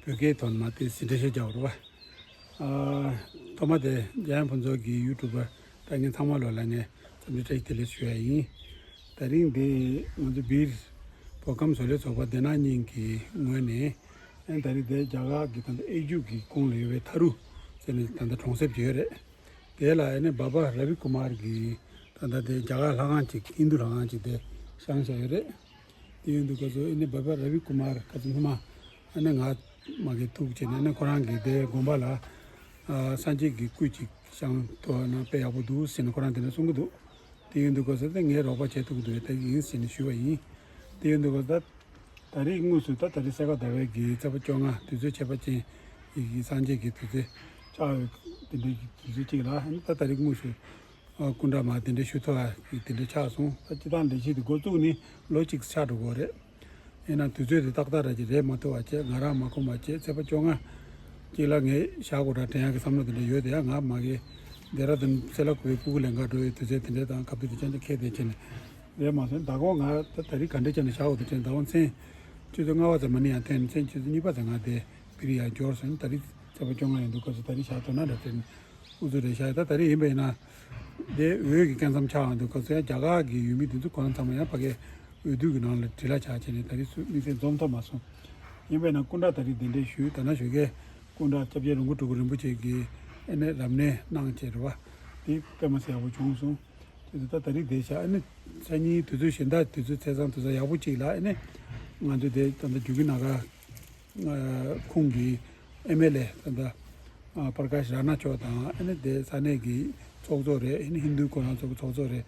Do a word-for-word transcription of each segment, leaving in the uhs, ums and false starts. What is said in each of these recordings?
བོད་སྐད་ཐོག་ནས་མ་དེ་ཟིན་བྲིས་ཤིག་རྒྱག་རོགས། ཨ། ཐོག་མ་དེ་འཇམ་དབྱངས་ཕུན་ཚོགས་ཀྱི་ཡུ་ཊུབ་པར་ལྟ་མཁན་ཚང་མ་ལོ་ལ་ངས་འཚམས་འདྲི་བཀྲ་ཤིས་བདེ་ལེགས་ཞུ་ཡ་ཡིན། དེ་རིང་འདི་ང་ཚོ་སྦིར་བོད་ཁམས་བཟོ་ལས་ཚོགས་པ་སྡེ་ནང་གཉིས་ཀྱི་ངོས་ནས། ཨ་ནི་དེ་རིང་འདི་རྒྱ་གར་གྱི་ད་ལྟ་ཨེ་ཇུ་གི་ཁོངས་ལ་ཡོད་པའི་ཐ་རུ་ཟེར་ནས་ད་ལྟ་གྲོང་གསེབ་ཅིག་ཡོད་རེད། དེ་ལ་ཨ་ནི་སྦ་བ་ར་བི་ཀུ་མར་གྱི་ད་ལྟ་དེ་རྒྱ་གར་ལྷ་ཁང་ཅིག་ཧིན་རྡུ་ལྷ་ཁང་ཅིག་དེ་བཞེངས་བཞག་ཡོད་རེད། དེ་ཡོད་དུས་སྐབས་སུ་ཨ་ནི་སྦ་བ་ར་བི་ཀུ་མར་ཁ་ཚུ་སྔོན་མ་ཨ་ནི་ང་མ་གི་ཐུག་བྱས་ནས་ཨ་ནི་ཁོ་རང་གི་དེ་དགོན་པ་ལ་ཨ་སངས་རྒྱས་ཀྱི་སྐུ་ཅིག་བཞེངས་ཐུབ་ན་དཔེ་ཡག་པོ་འདུག་ཟེར་ནས་ཁོ་རང་དེ་འདྲ་གསུང་གི་འདུག་དེ་ཡོད་དུས་སྐབས་སུ་དེ་ངས་རོགས་པ་བྱེད་ཐུབ་ཀྱི་འདུག་དེ་ཡིན་ཟེར་ནས་ཞུས་པ་ཡིན། དེ་ཡོད་དུས་སྐབས་སུ་ད། ད་རེས་དངོས་སུ་ད་ད་རེས་སེ་ག་ཟླ་བའི་གི་ཚེས་པ་བཅོ་ལྔ་དུས་ཚོད་ཁྱད་པར་ཅན་ཡི་གི་སངས་རྒྱས་ཀྱི་དུས་ཚོད་ཆགས་ཡོད། དེ་འདྲའི་གི་དུས་ཚོད་ཅིག་ལ་ཨ་ནི་ད་ད་རེས་དངོས་སུ་ཨ་སྐུ་འདྲ་མ་དེ་འདྲ་ཞུ་ཐུབ་པ་གི་དེ་འདྲ་ཆགས་སོང་། ད་སྤྱི་བཏང་ལས་གཞི་དེ་འགོ་བཙུགས་ནས་ལོ་གཅིག་ཆགས་འགྲོ་གི་རེད། ཡིན་ན་དུས་ཚོད་དེ་ཏག་ཏག་ར་ཅིག་རེད་མ་ཐུབ་པ་བྱས། ང་རང་མ་ཁོམ་པ་བྱས། ཚེས་པ་བཅོ་ལྔ་གཅིག་ལ་ངས་བཞག་དགོས་ར་དྲན་ཡག་གི་བསམ་བློ་དེ་འདྲ་ཡོད་དེ། ཡང་ང་མ་གི་ལྡེ་ར་ལྡུན་སེ་ལ་ཀུ་བའི་སྤུ་གུ་ལེན་ག་འགྲོ་བའི་དུས་ཚོད་དེ་འདྲ་དང་སྐབས་དུས་དེ་ཅན་དུ་ཁེལ་བསྡད་བྱས་ནས། རེད་མ་སོང་། ད་གོང་ང་ད་ད་རིང་ག་འདྲ་བྱས་ནས་བཞག་འོ་དེ་དྲན། ད་བ་མཚན་ཆུ་ཚོད་ལྔ་པ་ཙམ་མ་ནི་ཡང་ཐོན་ནས་མཚན་ཆུ་ཚོད་གཉིས་པ་ཙམ་ང་དེ་བི་རི་ཡར་འབྱོར་སོང་། ད་རིང་ཚེས་པ་བཅོ་ལྔ་ཡིན་འདུག་སྐབས་སུ་ད་རིང་བཞག་ཐུབ་ན་འདྲ་དྲན་ཨུ་ཚུགས་རེ་བཞག་ཡོད། ད་ད་རིང་ཡིན་པས་ན་དེ་འོས་ཀྱི་སྐབས་མཚམས་ཆགས་འོང་འདུག་སྐབས་སུ་ཡང་རྒྱ་གར་གྱི་ཡུལ་མི་དེ་ཚོ་ཁོ་རང་ཚང་མ་ཡང་ཕ་གའི་འོས་བསྡུ་གི་ནང་ལ་འབྲེལ་བ་ཆགས་བྱས་ནས་ད་རིང་སུ་དམིགས་བསལ་འཛོམས་ཐུབ་མ་སོང་། ཡིན་པས་ན་སྐུ་འདྲ་ད་རིང་དེ་འདྲས་ཞུས། ད་ན་ཞོགས་ཀས་སྐུ་འདྲ་སྐྱབས་རྗེ་ལོངས་སྐུ་སྤྲུལ་སྐུ་རིན་པོ་ཆེ་གིས་ཨ་ནི་རབ་གནས་གནང་བྱས་རེད་བ། དེ་དཔེ་མ་སྲིད་ཡག་པོ་བྱུང་སོང་། དེ་ད་ད་རིང་བསྡད་བཞག་ཨ་ནི་སང་ཉིན་དུས་ཚོད་གཞན་དག་དུས་ཚོད་ཚེས་བཟང་དུས་ཚོད་ཡག་པོ་གཅིག་ལ་ཨ་ནི་ང་ཚོ་དེ་ད་ལྟ་འཇུ་གི་ན་ག་ཁོངས་ཀྱི་ཨེམ་ཨེལ་ཨེ་ད་ལྟ་པར་ཀ་ཤི་ར་ན་མཆོག་དང་ཨ་ནི་དེ་ས་གནས་ཀྱི་ཚོགས་གཙོ་རེད། ཨ་ནི་ཧིན་རྡུ་ཁོ་རང་ཚོ་གི་ཚོགས་གཙོ་རེད།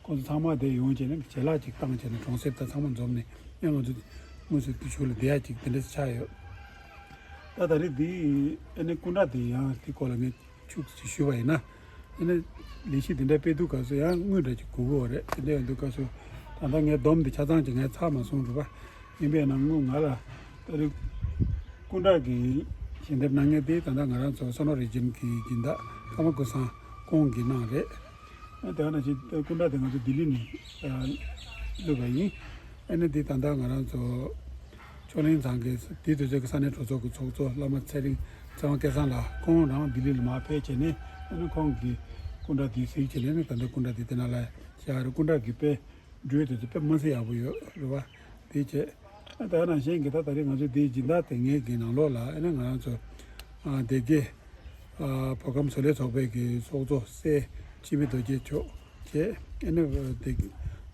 ཁོང་ཚོ་ཚང་མ་དེ་ཡོང་བྱས་ནས་ཇེ་ལགས་ཅིག་བཏང་བྱས་ནས་གྲོང་གསེབ་དང་ཚང་མ་འཛོམས་ནས་ཨ་ང་ཚོ་དངོས་སུ་དེ་ཞུགས་ལ་བསྡད་ཡ་ཅིག་དེ་འདྲ་ཆགས་ཡོད། ད་ད་རེས་འདི་ཨ་ནི་སྐུ་འདྲ་དེ་ཡང་དེ་སྐོར་ལ་ངས་ཤུགས་ཅིག་ཞུས་པ་ཡིན་ན། ཨ་ནི་ལས་གཞི་དེ་འདྲ་སྤེལ་དུས་སྐབས་སུ་ཡང་དངུལ་འདྲ་ཅིག་དགོས་ཀྱི་ཡོད་རེད། དེ་འདྲ་ཡོང་དུས་སྐབས་སུ་ད་ལྟ་ངས་སྡོམ་འདི་ཆ་ཚང་ཅིག་ངས་ཚར་མ་སོང་རེད་པ། ཡིན་པས་ན་དངུལ་ང་ལ་ད་རེས་སྐུ་འདྲ་གི་ཞལ་འདེབས་གནང་མཁན་དེ་ད་ལྟ་ང་རང་ཚོ་སོ་ནོ་རི་ཇན་གྱི་སྦྱིན་བདག་ཀརྨ་ཀུན་བཟང་ཁོང་གིས་གནང་རེད། ཨ་དེ་ག་ནང་བཞིན་སྐུ་འདྲ་དེ་ང་ཚོ་ལྡི་ལི་ནས་ཨ་བླུགས་པ་ཡིན། ཨ་ནི་འདི་ད་ལྟ་ང་རང་ཚོ་ཕྱོགས་གླིང་ཚང་གི་དེ་དུས་ཚོད་ཀྱི་ས་གནས་གྲོས་ཚོགས་ཀྱི་ཚོགས་གཙོ་བླ་མ་ཚེ་རིང་ཚེ་དབང་སྐལ་བཟང་ལགས་ཁོང་རང་ལྡི་ལི་ལ་མར་ཕེབས་བྱས་ནས་ཨ་ནི་ཁོང་གིས་སྐུ་འདྲ་དེ་གཟིགས་བྱས་ནས་ཨ་ནི་ད་ལྟ་སྐུ་འདྲ་དེ་དེ་ནང་ལ་བཞག་རེད། སྐུ་འདྲ་གི་དཔེ་འགྲོས་དེ་ཚོ་དཔེ་མི་སྲིད་ཡག་པོ་ཡོད་རེད་བ། དེ་བྱས། ཨ་ད་ནང་བཞིན་གྱི་ད་ད་རེས་ང་ཚོའི་དེའི་སྦྱིན་བདག་དེ་ངེད་ཀྱི་ནང་ལོགས་ལ་ཨ་ནི་ང་རང་ཚོ་ཨ་སྡེ་དགེ་ཨ་བོད་ཁམས་བཟོ་ལས་ཚོགས་པའི་གི་ཚོགས་གཙོ་སྲས་འཆི་མེད་རྡོ་རྗེ་མཆོག་བཅས་ཨ་ནི་དེ་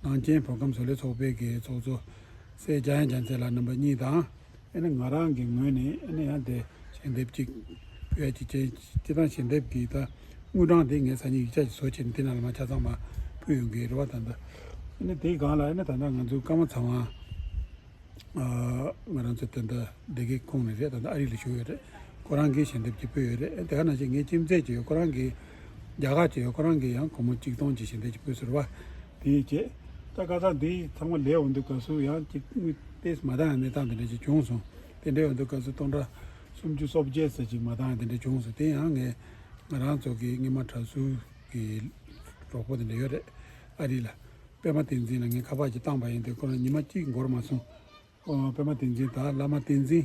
ནང་ཆེན་བོད་ཁམས་བཟོ་ལས་ཚོགས་པའི་གི་ཚོགས་གཙོ་སྲས་འཇམ་དབྱངས་རྒྱལ་མཚན་ལགས་རྣམ་པ་གཉིས་དང་། ཨ་ནི་ང་རང་གི་ངོས་ནས་ཨ་ནི་ཡང་དེ་ཞལ་འདེབས་ཅིག་ཕུལ་ཡ་ཅིག་བྱས། སྤྱིར་བཏང་ཞལ་འདེབས་ཀྱི་ད་དངུལ་གྲངས་དེ་ངས་སང་ཉིན་ཡིག་ཆ་ཞིག་བཟོ་བྱས་ནས་དེ་ནང་ལ་མར་ཆ་ཚང་མར་ཕུལ་ཡོང་གི་རེད་བ། ད་ལྟ་ཨ་ནི་དེའི་སྒང་ལ་ཨ་ནི་ད་ལྟ་ང་ཚོའི་ཀརྨ་ཚེ་དབང་ཨ་ང་རང་ཚོ་ད་ལྟ་སྡེ་དགེ་ཁོངས་ནས་རེད། ད་ལྟ་ཨ་རི་ལ་བཞུགས་ཡོད་རེད། ཁོ་རང་གིས་ཞལ་འདེབས་ཅིག་ཕུལ་ཡོད་རེད། དེ་ག་ནང་བཞིན་ངའི་ཁྱིམ་མཚེས་ཅིག་ཡོད། ཁོ་རང་གིས་རྒྱ་གར་ཅིག་ཡོད། ཁོ་རང་གིས་ཡང་སྒོར་མོ་གཅིག་སྟོང་ཅིག་ཞལ་འདེབས་ཅིག་ཕུལ་སོང་རེད་བ། དེའི་རྗེས་ད་ཁ་སང་འདི་ཚང་མ་ལས་འོང་དུས་སྐབས་སུ་ཡང་ཅིག་དངུལ་ཏོག་ཙམ་མ་འདང་ཡ་གནས་སྟངས་དེ་འདྲ་ཅིག་བྱུང་སོང་། དེ་འདྲ་ཡོང་དུས་སྐབས་སུ་སྟོང་ཕྲག་སུམ་ཅུ་སོ་བརྒྱད་ཙམ་ཅིག་མ་འདང་ཡ་དེ་འདྲ་བྱུང་སོང་། དེ་ཡང་ངས་ང་རང་ཚོ་གི་སྔོན་མ་གྲྭ་ཟུར་གི་གྲོགས་པོ་དེ་འདྲ་ཡོད་རེད། ཨ་རི་ལ་པད་མ་བསྟན་འཛིན་ལ་ངས་ཁ་པར་ཅིག་བཏང་པ་ཡིན། དེ་ཁོ་རང་ཉི་མ་གཅིག་འགོར་མ་སོང་། ཨོ་པད་མ་བསྟན་འཛིན་དང་བླ་མ་བསྟན་འཛིན་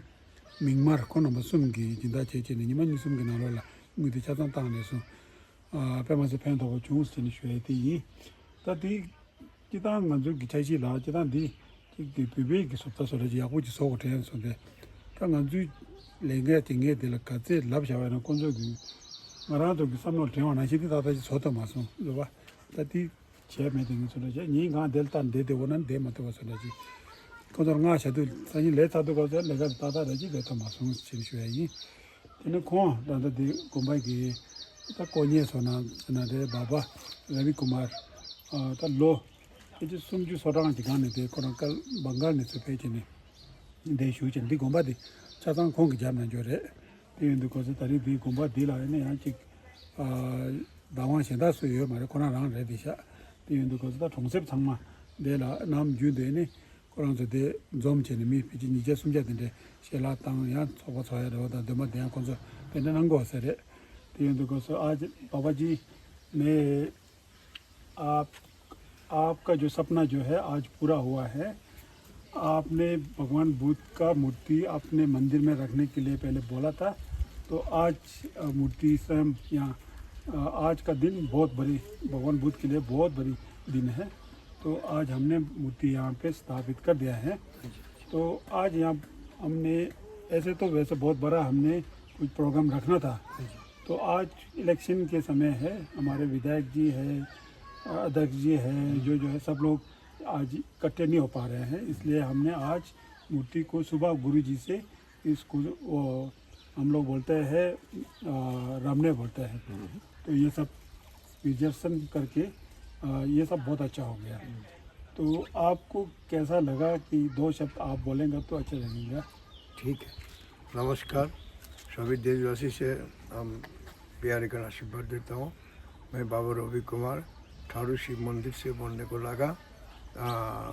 མིག་དམར་ཁོང་རྣམ་པ་གསུམ་གྱིས་སྦྱིན་བདག་བྱས་བྱས་ནས་ཉི་མ་གཉིས་གསུམ་གྱི་ནང་ལོགས་ལ་དངུལ་དེ་ཆ་ཚང་བཏང་ནས་སོང་། ཨ་དཔེ་མ་སྲིད་ཕན་ཐོགས་པ་བྱུང་ཟེར་ནས་ཞུ་ཡ་དེ་ཡིན། ད་དེ་སྤྱིར་བཏང་ང་ཚོའི་གི་འཆར་གཞི་ལ་སྤྱིར་བཏང་འདི་གཅིག་གི་བོད་པའི་གི་བཟོ་ལྟ་བཟོ་གྲྭ་ཅིག་ཡག་པོ་ཅིག་བཟོ་དགོས་དྲན་སོང་སྟེ། ད་ང་ཚོའི་ལས་འགན་དེ་ངས་དེ་ལ་ག་ཚད་ལབ་བཞག་པ་ཡིན་ན་ཁོང་ཚོ་གི་ང་རང་ཚོ་གི་བསམ་བློ་དྲན་པ་ནང་བཞིན་དེ་ཏག་ཏག་ཅིག་བཟོ་ཐུབ་མ་སོང་རེད་བ། ད་དེ་བྱས་མེད་དེ་ངས་ཚོ་འདྲ་བྱས་ཉིན་གང་དེ་ལ་ལྟ་བསྡད་དེ་འོ་ན་བསྡད་མ་ཐུབ་པ་ཚོ་འདྲ་ཅིག་ཁོང་ཚོར་མངགས་བྱ་དུས་སང་ཉིན་ལས་ཚར་དུས་སྐབས་སུ་ལས་ཀ་དེ་ཏག་ཏག་རེད་ཅིག་ལས་ཐུབ་མ་སོང་ཞེས་ཞུ་ཡ་ཡིན། དེ་ནས་ཁོང་ད་ལྟ་དེ་དགོན་པ་གི་ད་དཀོན་གཉེར་བཟོ་ན་ཟེར་ན་རེད། སྦ་བ་ར་བི་ཀུ་མར་ཨ་ད་ལོ་ཕལ་ཆེར་སུམ་ཅུ་སོ་གྲངས་ཀྱི་སྒང་ནས་དེ་ཁོ་རང་བཀའ་བང་སྒར་ནས་ཚུར་ཕེབས་བྱས་ནས་འདིར་བཞུགས་བྱས། འདི་དགོན་པ་དེ་ཆ་ཚང་ཁོང་གིས་བརྒྱབ་གནང་རྒྱུ་རེད། དེ་ཡིན་དུས་ཁོ་ཚོ་ད་རེས་འདིའི་དགོན་པ་འདི་ལ་ཡིན་ན་ཡང་ཅིག་ཨ་བདག་དབང་གཞན་དག་སུ་ཡོད་མ་རེད། ཁོ་རང་རང་རེད་དེ་ཤག་དེ་ཡིན་དུས་ཁོ་ཚོ་ད་གྲོང་གསེབ་ཚང་མ་འདི་ལ་ནམ་རྒྱུན་དུ་ནི་ཁོ་རང་ཚོ་དེ་འཛོམས་བྱས་ནས་མི་ཕལ་ཆེར་ཉིས་བརྒྱ་སུམ་བརྒྱ་དེ་འདྲའི་ཞལ་ལག་བཏང་ཡང་ཚོགས་པ་ཚོགས་ཡ་རེ་བ་དང་འདོན་པ་འདོན་ཡ་ཁོ་ཚོ་དེ་འདྲ་གནང་དགོས་ས་རེད། དེ་ཡིན་དུས་ཁོ་ཚོ་ཨ་ཅེ་བ་བ་ཅི་ནས། आप, आपका जो सपना जो है, आज पूरा हुआ है। आपने भगवान बुद्ध का मूर्ति अपने मंदिर में रखने के लिए पहले बोला था, तो आज, अ, मूर्ति स्वयं यहाँ, अ, आज का दिन बहुत बड़ी, भगवान बुद्ध के लिए बहुत बड़ी दिन है। तो आज हमने मूर्ति यहाँ पे स्थापित कर दिया है। तो आज यहाँ हमने, ऐसे तो वैसे बहुत बड़ा हमने कुछ प्रोग्राम रखना था, तो आज इलेक्शन के समय है, हमारे विधायक जी है, अध्यक्ष जी है, जो जो है, सब लोग आज इकट्ठे नहीं हो पा रहे हैं, इसलिए हमने आज मूर्ति को सुबह गुरु जी से इसको वो हम लोग बोलते हैं, अ, रमने बोलते हैं। तो ये सब विजर्सन करके, अ, ये सब बहुत अच्छा हो गया। तो आपको कैसा लगा कि दो शब्द आप बोलेंगे तो अच्छा लगेगा। ठीक है। नमस्कार। सभी देशवासी से हम प्यार का आशीर्वाद देता हूँ। मैं बाबा रवि कुमार ठारू शिव मंदिर से बोलने को लगा। आ,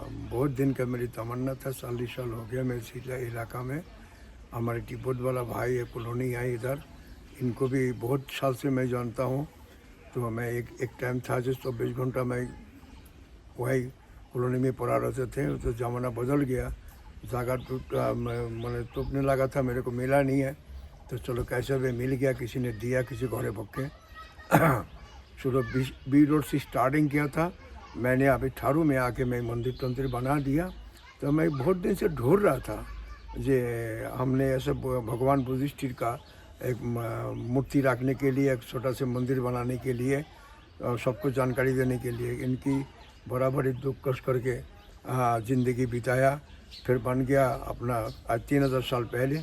बहुत दिन का मेरी तमन्ना था, चालीस साल हो गया मैं इस इला- इलाका में। हमारे तिब्बत वाला भाई है, कॉलोनी है इधर, इनको भी बहुत साल से मैं जानता हूँ। तो मैं एक एक टाइम था जो चौबीस घंटा मैं वही कॉलोनी में पड़ा रहते थे। तो ज़माना बदल गया, जगह टूट, आ, मैं- मैंने टूटने लगा था, मेरे को मिला नहीं है। तो चलो, कैसे भी मिल गया, किसी ने दिया, किसी घोड़े पक्के। चलो, बी बी रोड से स्टार्टिंग किया था मैंने। अभी ठारू में आके मैं मंदिर तंत्र बना दिया। तो मैं बहुत दिन से ढूंढ रहा था जे हमने ऐसे ब- भगवान बुद्धिस्ट का एक म- मूर्ति रखने के लिए, एक छोटा से मंदिर बनाने के लिए, और सबको जानकारी देने के लिए इनकी बराबरी दुख कष्ट करके, आ, जिंदगी बिताया। फिर बन गया अपना आज तीन हज़ार साल पहले।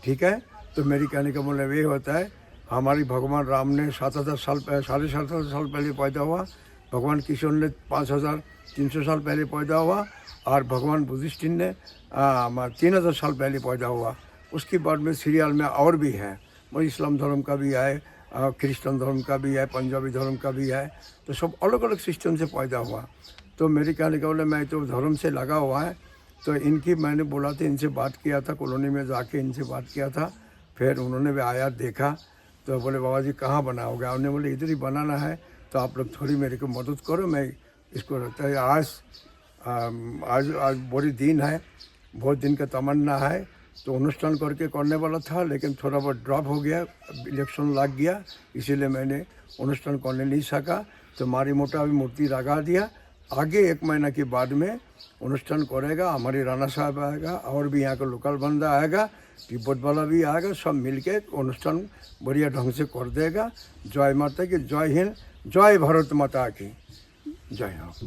ठीक है। तो मेरी कहने का मतलब ये होता है, हमारी भगवान राम ने सात हज़ार साल पह- साढ़े सात हज़ार साल पहले पैदा हुआ, भगवान कृष्ण ने पाँच हज़ार तीन सौ साल पहले पैदा हुआ, और भगवान बुद्धिस्ट ने, आ, तीन हज़ार साल पहले पैदा हुआ। उसके बाद में सीरियल में और भी है, वो इस्लाम धर्म का भी है, आ, क्रिश्चियन धर्म का भी है, पंजाबी धर्म का भी है। तो सब अलग अलग सिस्टम से पैदा हुआ। तो मेरे कहने का बोले, मैं तो धर्म से लगा हुआ है। तो इनकी मैंने बोला था, इनसे बात किया था, कॉलोनी में जाके इनसे बात किया था। फिर उन्होंने भी आया, देखा। तो बोले, बाबा जी, कहाँ बनाओगे? हमने बोले, इधर ही बनाना है। तो आप लोग थोड़ी मेरे को मदद करो, मैं इसको रखता है। आज, अम, आज आज बड़ी दिन है, बहुत दिन का तमन्ना है। तो অনুষ্ঠান करके करने वाला था, लेकिन थोड़ा बहुत ड्रॉप हो गया, इलेक्शन लग गया, इसीलिए मैंने অনুষ্ঠান करने नहीं सका। तो मारी मोटा अभी मूर्ति लगा दिया। आगे एक महीना के बाद में অনুষ্ঠান करेगा, हमारी राणा साहब आएगा और भी यहाँ का लोकल बंदा आएगा, तिब्बत वाला भी आएगा। सब मिलके অনুষ্ঠান बढ़िया ढंग से कर देगा। जय माता की, जय हिंद, जय भारत माता की। जय हो।